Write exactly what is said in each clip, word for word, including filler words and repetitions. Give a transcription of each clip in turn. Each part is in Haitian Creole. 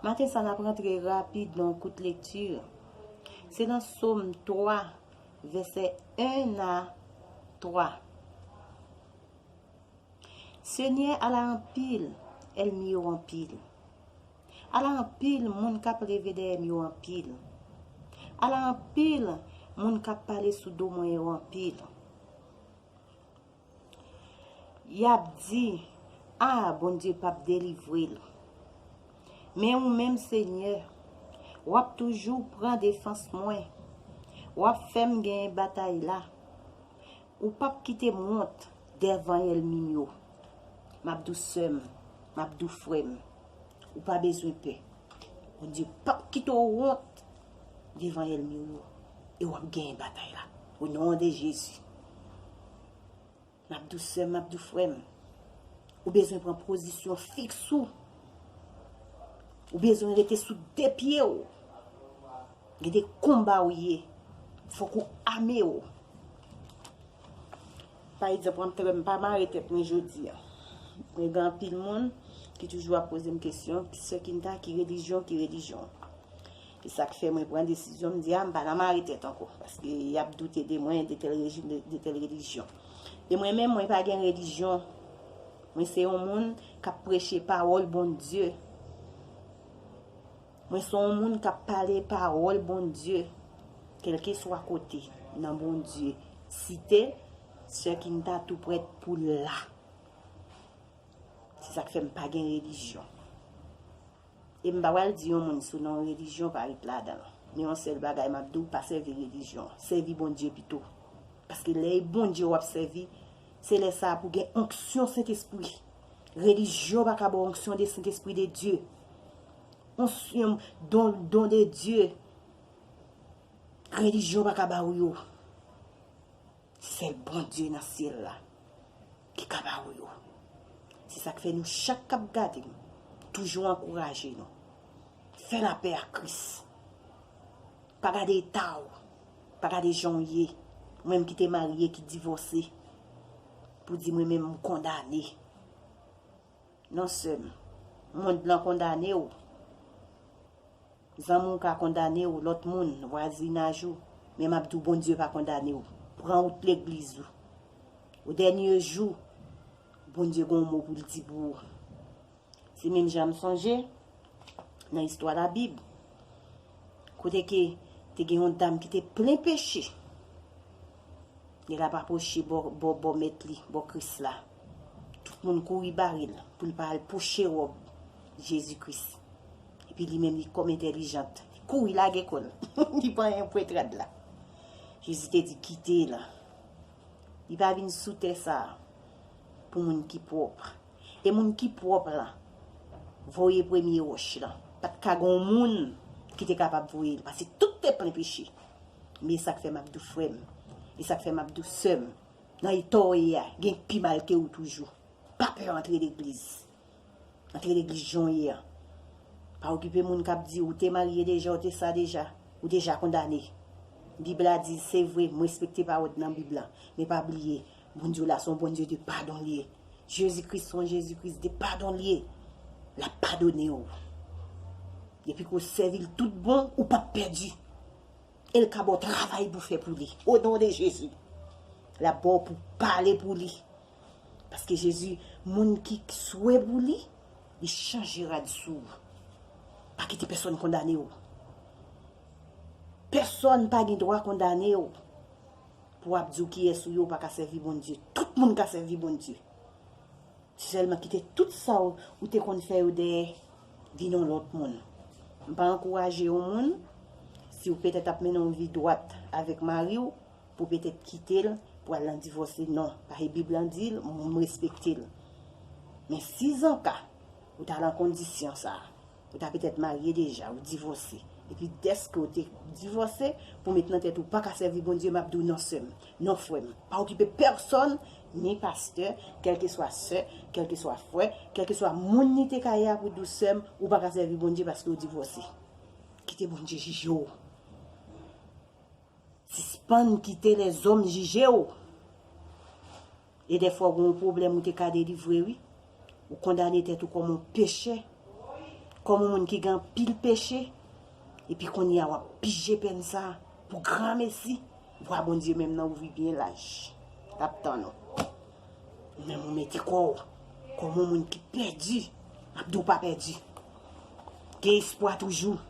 Maten sa, n ap rantre rapid nan yon kout lekti. Se nan Sòm twa, vèsè en a twa. Senyè, ala anpil ènmi yo anpil. Ala anpil moun k ap leve dèyè m yo anpil. Ala anpil moun k ap pale sou do mwen yo anpil. Y ap di, "A, Bondye p ap delivre l." Men ou menm, Senyè, w ap toujou pran defans mwen. W ap fè m genyen batay la. Ou p ap kite m wont devan ènmi m yo. M ap di w, sè m, m ap di w, frè m, ou pa bezwen pè. Bondye p ap kite w wont devan ènmi w yo. E w ap genyen batay la. O non de Jezi. M ap di w, sè m, m ap di w, frè m, ou bezwen pran pozisyon fiks ou. Ou bezwen rete sou de pye w. Gen de konba w ye. Fòk ou ame w. Pa egzanp, m ap trè, m pa mare tèt mwen jodi a. Men gen anpil moun ki toujou ap poze m kesyon, "Sè Kinta, ki relijyon, ki relijyon?" E sa k fè mwen pran desizyon, m di, "A, m pa nan mare tèt ankò." Paske y ap doute de mwen, de tèl rejim, de, de tèl relijyon. E mwen menm, mwen pa gen relijyon. Mwen se yon moun k ap preche pawòl Bondye. Mwen se yon moun k ap pale pawòl Bondye. Kèlkeswa kote, nan Bondye site, Sè Kinta tou prèt pou l la. Se sa k fè m pa gen relijyon. E m pa pral di yon moun sou non relijyon pa ret ladan l. Men yon sèl bagay m ap di w, pa sèvi relijyon. Sèvi Bondye pito. Paske lè e Bondye w ap sèvi, se lè sa a pou gen onksyon Sentespri. Relijyon pa ka ba w onksyon de Sentespri de Dye. Onksyon, don, don de Dye. Relijyon pa ka ba w yo. Se sèl Bondye nan syèl la ki ka ba w yo. Se sa k fè nou chak k ap gade m, toujou ankouraje nou. Fè lapè ak Kris. Pa gade eta w. Pa gade jan w ye. Ou menm ki te marye, ki divòse, pou di, "Mwen menm, m kondane." Non, sè m. Mond lan kondane w. Zanmi w ka kondane w, lòt moun, vwazinaj ou. Men m ap di w, Bondye pa kondane w. Pran wout legliz ou. O dènye jou, Bondye gen yon mo pou l di pou ou. Se menm jan m sonje nan istwa Labib, kote ke te gen yon dam ki te plen peche. Li ap apwoche bò, bò, bò mèt li, bò Kris la. Tout moun kouri bare l pou l pa al poche wòb Jezi Kris. Epi li menm, li kòm entèlijant, li kouri lage kò l. Li pa anyen pwent rad la. Jezi te di, "Kite l." Li pa vin sou tè sa a pou moun ki pwòp. E moun ki pwòp la voye premye wòch lan. Pa t ka gen yon moun ki te kapab voye l, paske tout te plen peche. Men e sa k fè m ap di w, frè m, e sa k fè m ap di w, sè m, nan eta w ye a, gen k pi mal ke ou toujou. Pa pè antre legliz. Antre legliz jan w ye a. Pa okipe moun k ap di, "Ou te marye deja, ou te sa deja, ou deja kondane." Bib la di, se vre, m respekte pawòl nan Bib la. Men pa bliye, Bondye w la se yon Bondye de padon l ye. Jezi Kris se yon Jezi Kris de padon l ye. L ap padone w. Depi ke w sèvi l tout bon, ou p ap pèdi. E l ka ba w travay pou fè pou li. O non de Jezi. L ap ba w pou pale pou li. Paske Jezi, moun ki swe pou li, li chanje rad sou ou. Pa kite pèsonn kondane w. Pèsonn pa gen dwa kondane w. Pou w ap di w kiyès ou ye, ou pa ka sèvi Bondye. Tout moun ka sèvi Bondye. Se sèlman kite tout sa w, ou te konn fè yo dèyè, vin yon lòt moun. M pa ankouraje yon moun, si w petèt ap mennen yon vi dwat avèk mari w, pou petèt kite l, pou al nan divòse, non. Paske Bib lan di l, m respekte l. Men si zanka, ou ta nan kondisyon sa a, ou ta petèt marye deja, ou divòse. Epi dèske ou te divòse, pou met nan tèt ou pa ka sèvi Bondye, m ap di w non, sè m, non, frè m. Pa okipe pèsonn, ni pastè, kèlkeswa sè, kèlkeswa frè, kèlkeswa moun li te ka ye a pou di w, sè m, ou pa ka sèvi Bondye paske ou divòse. Kite Bondye jije w. Sispann kite lèzòm jije w. E dèfwa w gen yon pwoblèm ou te ka delivre, wi. Ou kondane tèt ou kòm yon pechè. Kòm yon moun ki gen anpil peche, epi kounye a w ap pije pèn sa a pou granmesi, vwa Bondye menm nan ouvri byen laj. L ap tann ou. Ou menm ou mete kò w kòm yon moun ki pèdi, m ap di w pa pèdi. Gen espwa toujou.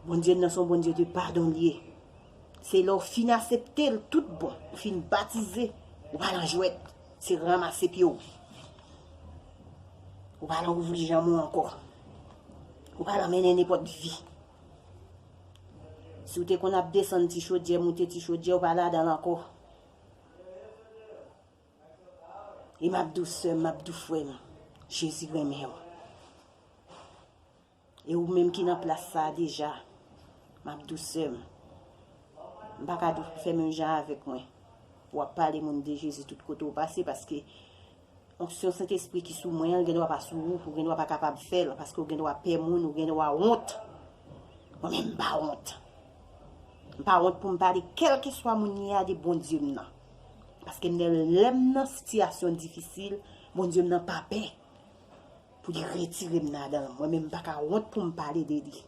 Bondye nan se yon Bondye de padon li ye. Se lè w fin asepte l tout bon, ou fin batize, ou pa nan jwèt, se ranmase pye w. Ou pa nan ouvri janm ou ankò. Ou pa nan mennen nenpòt vi. Si w te konn ap desann ti chodyè, moute ti chodyè, ou pa ladan l ankò. E m ap di w sè m, m ap di w frè m, Jezi renmen w. E ou menm ki nan plas sa a deja, m ap di w sè m, m pa ka di w fè menm jan avèk mwen. W ap pale moun de Jezi tout kote w pase, paske onksyon Sentespri ki sou mwen an, l gen dwa pa sou ou, ou gen dwa pa kapab fè l, paske ou gen dwa pè moun, ou gen dwa wont. Mwen menm, m pa wont. M pa wont pou m pale kèlkeswa moun ye a de Bondye m nan. Paske m, lè m nan sitiyasyon difisil, Bondye m nan pa pè pou li retire m ladan l. Mwen menm, m pa ka wont pou m pale de li.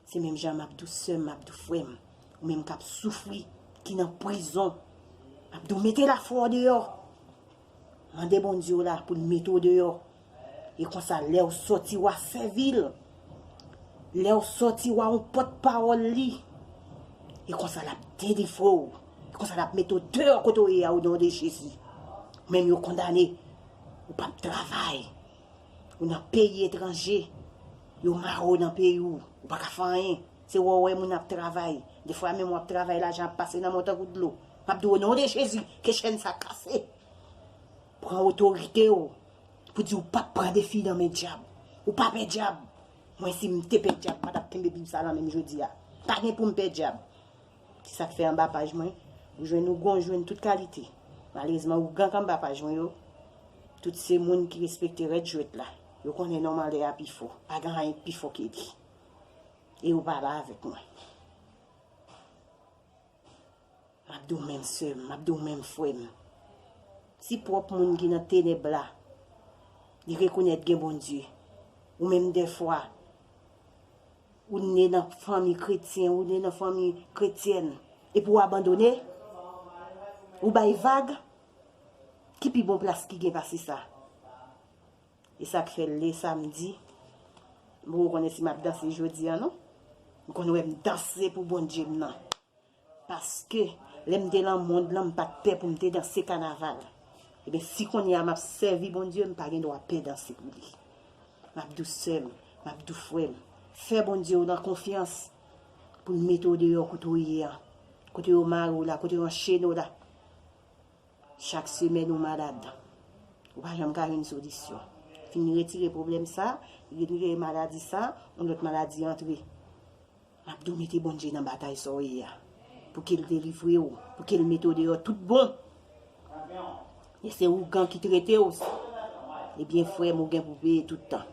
Se menm jan m ap di w sè m, m ap di w frè m, ou menm k ap soufri, ki nan prizon, m ap di w mete lafwa w deyò. Mande Bondye w la pou l mete w deyò. E konsa, lè w sòti, w a sèvi l. Lè w sòti, w a yon pòtpawòl li. E konsa, l ap delivre w. E konsa, l ap mete w deyò kote w ye a, o non de Jezi. Ou menm yo kondane. Ou p ap travay. Ou nan peyi etranje. Yo mare w nan peyi w. Ou pa ka fè anyen. Se wè w wè moun ap travay. Defwa menm w ap travay, lajan ap pase nan men w tankou dlo. M ap di w, o non de Jezi, ke chèn sa kase. Pran otorite w pou di w p ap pran defi nan men dyab. Ou pa pè dyab. Mwen, si m te pè dyab, m pa t ap kenbe Bib sa nan men m jodi a. Pa gen pou m pè dyab. Se sa k fè anba paj mwen, ou jwenn ougan, ou jwenn tout kalite. Malerezman, ougan k anba paj mwen yo, tout se moun ki respekte rèd jwèt la. Yo konnen nòmalè a pi fò. Pa gen anyen k pi fò ke li. E yo pa la avèk mwen. M ap di w menm sè m, m ap di w menm frè m. Si pwòp moun ki nan tenèb la, li rekonèt gen Bondye, ou menm dèfwa, ou ne nan fanmi kretyen, ou ne nan fanmi kretyèn, epi w abandone, ou bay vag, ki pi bon plas ki gen pase sa? E sa k fè lè samdi, m poko konnen si m ap danse jodi a non. M konn wè m danse pou Bondye m nan. Paske lè m te nan mond lan, m pa t pè pou m te danse kanaval. Ebyen, si kounye a m ap sèvi Bondye, m pa gen dwa pè danse pou li. M ap di w sè m, m ap di w frè m, fè Bondye w nan konfyans pou l mete w deyò kote w ye a, kote yo mare w la, kote yo anchene w la. Chak semèn ou malad. Ou pa janm ka jwenn solisyon. Fin retire pwoblèm sa, retire maladi sa, yon lòt maladi antre. M ap di w mete Bondye nan batay sa w ye a. Pou ke l delivre w, pou ke l mete w deyò tout bon. E se ougan ki trete w. Ebyen, frè m, ou gen pou peye tout tan.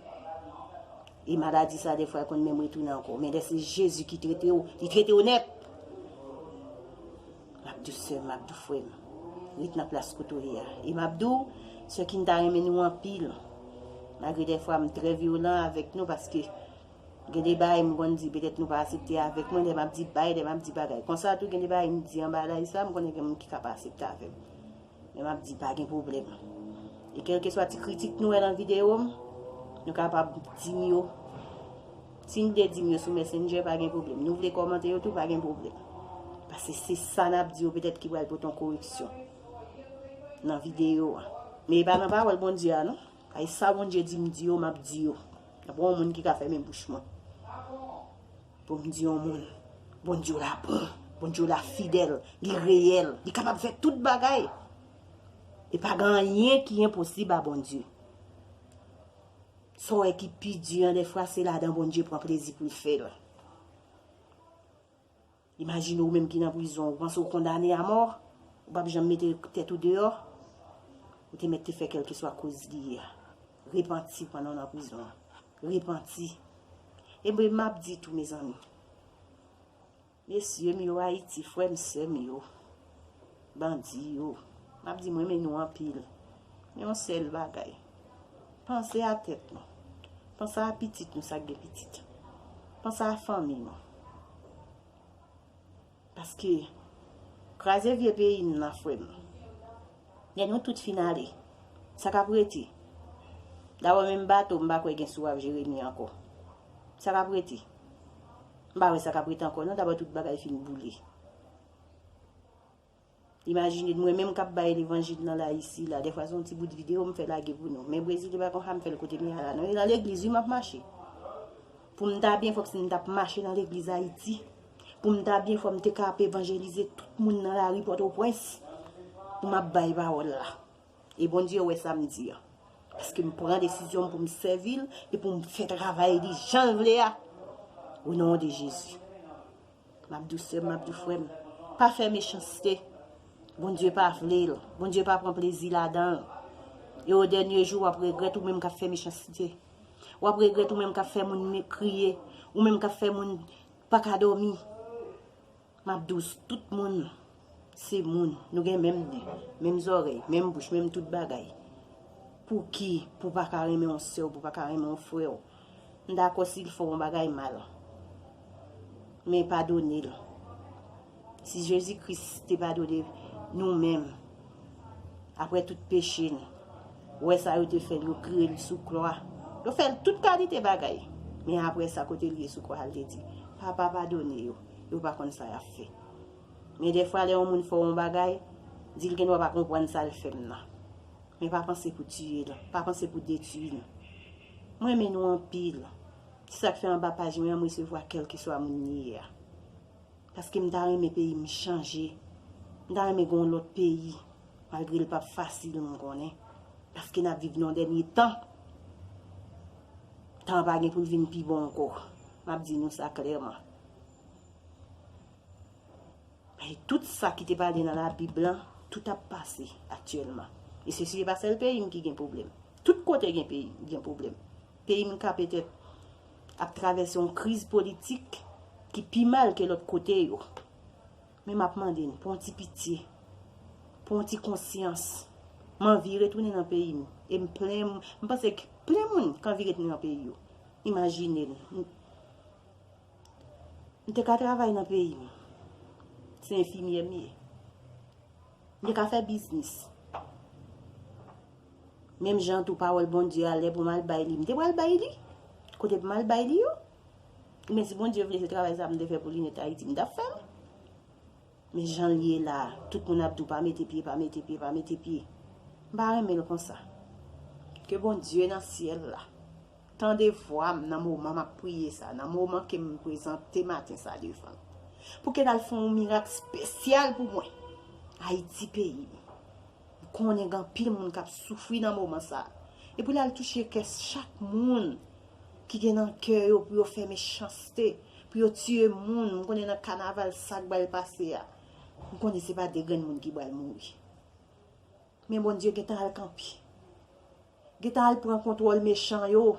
E maladi sa, dèfwa, konn menm retounen ankò. Men lè se Jezi ki trete w, li trete w nèt. M ap di w sè m, m ap di w frè m, ret nan plas kote w ye a. E m ap di w, sè Kin ta renmen nou anpil. Malgre dèfwa m trè vyolan avèk nou, paske gen de bagay m konn di, petèt nou pa aksepte avèk mwen. Lè m ap di bay, lè m ap di bagay konsa tou, gen de bagay m di anba live sa, m konnen gen moun ki ka pa aksepte avè m. Men m ap di pa gen pwoblèm. E kèlkeswa ti kritik nou wè nan videyo m, nou kapab di m yo. Si n vle di m yo sou Messenger, pa gen pwoblèm. Nou vle kòmante yo tou, pa gen pwoblèm. Paske se sa n ap di yo petèt ki pral pote yon koreksyon nan videyo a. Men e pa nan pawòl Bondye a non. Kay sa Bondye di m di yo, m ap di yo. Nan pa yon moun ki ka fèmen bouch mwen. Pou m di yon moun, Bondye w la bon, Bondye w la fidèl, li reyèl, li kapab fè tout bagay. E pa gen anyen ki enposib a Bondye. Sa w wè ki pi di an, dèfwa se ladan Bondye pran plezi pou l fè l. Imajine w menm ki nan prizon, ou panse w kondane a mò, ou p ap janm mete tèt ou deyò, ou te mèt te fè kèlkeswa koz li ye a. Repanti pandan w nan prizon an. Repanti. E mwen, m ap di tou, mezanmi. Mesye m yo Ayiti, frè m, sè m yo, bandi yo, m ap di m renmen nou anpil. Men yon sèl bagay, panse a tèt nou. Panse a pitit nou sa k gen pitit. Panse a fanmi nou. Paske kraze vye peyi n nan, frè m. Lè nou tout fin ale, sa k ap rete? Dabò, menm bato, m pa kwè gen sou ap Jeremi ankò. Sa k ap rete? M pa wè sa k ap rete ankò, non, dabò tout bagay fin boule. Imajine, mwen menm k ap bay levanjil nan la isi la, dèfwa se yon ti bout videyo m fè lage pou nou. Men Brezil, e pa konsa m fè l kote m ye a la, non. E nan legliz, wi, m ap mache. Pou m ta byen, fòk si m t ap mache nan legliz Ayiti. Pou m ta byen, fò m te ka ap evanjelize tout moun nan lari Pòtoprens. Pou m ap bay pawòl la. E Bondye wè sa m di an. Paske m pran desizyon m pou m sèvi l e pou m fè travay li jan l vle a. O non de Jezi. M ap di w sè m, m ap di w frè m, pa fè mechanste. Bondye pa vle l. Bondye pa pran plezi ladan l. E o dènye jou, w ap regrèt ou menm k ap fè mechanste. W ap regrèt ou menm k ap fè moun me-, kriye. Ou menm k ap fè moun pa ka dòmi. M ap di w, tout moun se moun. Nou gen menm nen, menm zòrèy, menm bouch, menm tout bagay. Pouki pou w pa ka renmen yon sè w, pou w pa ka renmen yon frè w? M dakò si l fè w yon bagay mal. Men padone l. Si Jezi Kris te padone nou menm, apre tout peche n, wè sa yo te fè l, yo kriye l sou kwa. Yo fè l tout kalite bagay. Men apre sa, kote l ye sou kwa a, l te di, Papa, padone yo. Yo pa konn sa y ap fè. Men dèfwa, lè yon moun fè w yon bagay, di l gendwa pa konprann sa l fè m nan. Men pa panse pou tiye l, pa panse pou detwi l. Mwen renmen nou anpil. Se sa k fè anba paj mwen an, m resevwa kèlkeswa moun li ye a. Paske m ta renmen peyi m chanje. M ta renmen gen yon lòt peyi. Malgre l p ap fasil, m konnen. Paske n ap viv nan yon dènye tan. Tan an pa gen pou l vin pi bon ankò. M ap di nou sa klèman. E tout sa ki te pale nan Labib lan, tout ap pase aktyèlman. E sesi e pa sèl peyi m ki gen pwoblèm. Tout kote gen peyi, gen pwoblèm. Peyi m ka petèt ap travèse yon kriz politik ki pi mal ke lòt kote yo. Men m ap mande n, pou yon ti pitye, pou yon ti konsyans. M anvi retounen nan peyi m. E m plen, m panse k plen moun k anvi retounen nan peyi yo. Imajine n. M te ka travay nan peyi m. Se enfimyè m ye. M te ka fè biznis. Menm jan tou pawòl Bondye a, lè pou m al bay li, m te pral bay li. Kote pou m al bay li yo? Men si Bondye vle, se travay sa m te fè pou Linèt Ayiti, m t ap fè l. Men jan l ye la, tout moun ap di w pa mete pye, pa mete pye, pa mete pye. M pa renmen l konsa. Ke Bondye nan syèl la tande vwa m nan moman m ap priye sa, nan moman ke m prezante maten sa devan l. Pou ke l al fè yon mirak espesyal pou mwen. Ayiti peyi m. M konnen gen anpil moun k ap soufri nan moman sa. E pou l al touche kè chak moun ki gen nan kè yo pou yo fè mechanste, pou yo tiye moun. M konnen nan kanaval sa k pral pase a. M konnen se pa de grenn moun ki pral mouri. Men Bondye gentan al kanpe. Gentan al pran kontwòl mechan yo.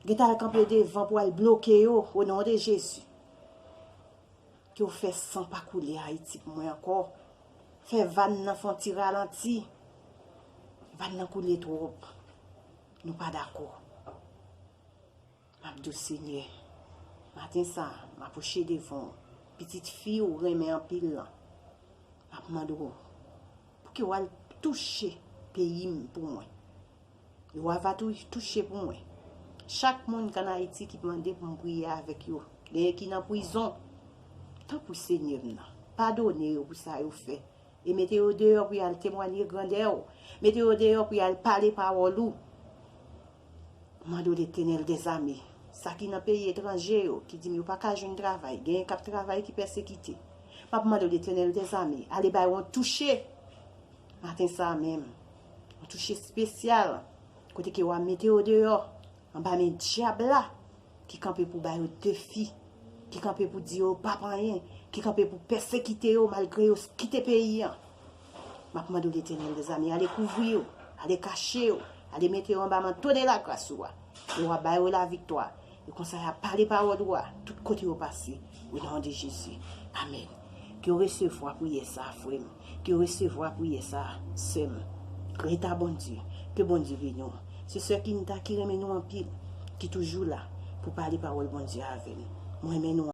Gentan al kanpe devan pou al bloke yo, o non de Jezi. Ke w fè san pa koule Ayiti pou mwen ankò. Fè van nan fè yon ti ralanti. Van nan koule twòp. Nou pa dakò. M ap di w, Senyè, maten sa a, m apwoche devan w, pitit fi w renmen anpil lan. M ap mande w pou ke w al touche peyi m pou mwen. E w a va tou touche pou mwen. Chak moun k ann Ayiti ki mande pou m priye avèk yo, genyen ki nan prizon. Tanpri, Senyè m nan, padone yo pou sa yo fè. E mete yo deyò pou y al temwaye grandè w. Mete yo deyò pou y al pale pawòl ou. Mande w, Letènèl dèzame, sa ki nan peyi etranje yo, ki di m yo pa ka jwenn travay, genyen k ap travay ki pèsekite. M ap mande w, Letènèl dèzame, ale bay yon touche. Maten sa a menm, yon touche espesyal, kote ke w a mete yo deyò, anba men dyab la, ki kanpe pou ba yo defi, ki kanpe pou di yo p ap anyen, ki kanpe pou pèsekite yo malgre yo kite peyi an. M ap mande w, Letènèl dèzame, ale kouvri yo, ale kache yo, ale mete yo anba manto de lagras ou a. E w a ba yo laviktwa. E konsa y a pale pawòl ou a tout kote yo pase. O non de Jezi. Amèn. Ke w resevwa priyè sa a, frè m. Ke w resevwa priyè sa a, sè m. Glwa a Bondye. Ke Bondye beni w. Se sè Kinta ki renmen nou anpil. ki toujou la pou pale pawòl Bondye avè n. Mwen renmen nou.